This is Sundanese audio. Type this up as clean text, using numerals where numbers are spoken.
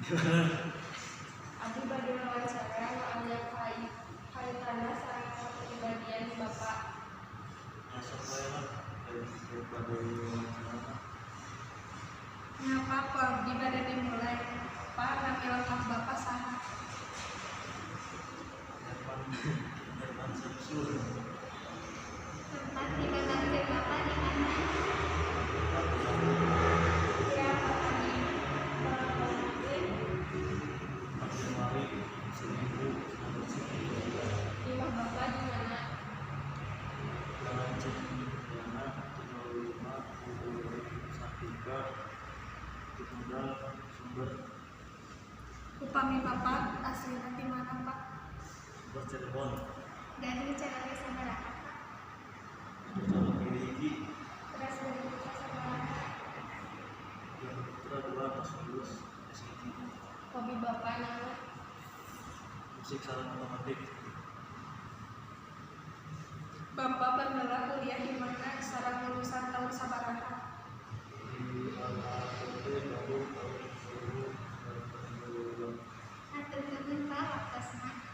Abdi bade wawancara nu aya kaitanna sareng kepribadian Bapak. Ya, sok wae lah, daripada wawancara mah. Nya, Pak, ku abdi bade dimulai. Pak, nami lengkap Bapak saha? Herman Herman Samsul. Tempat dibesarkeun Bapak di mana? Bandung. Iraha Bapak dibalongkeun? 4 Januari 1992. Imah Bapak di mana? Jalan Cendana 75, Sartika, Cikemdal, Sumber. Upami Bapak aslina ti mana, Pak? Sumber, Cirebon. Gaduh caroge sabaraha, Pak? Caroge hiji. Teras gaduh putra sabaraha? Gaduh putra dua, tos lulus S1. Hobi Bapak naon? Musik sareng otomotif. Bapak baheula kuliah di mana sareng lulusan tahun sabaraha? Di AKPT Bandung tahun 2022. Hatur nuhun, Pak, waktosna.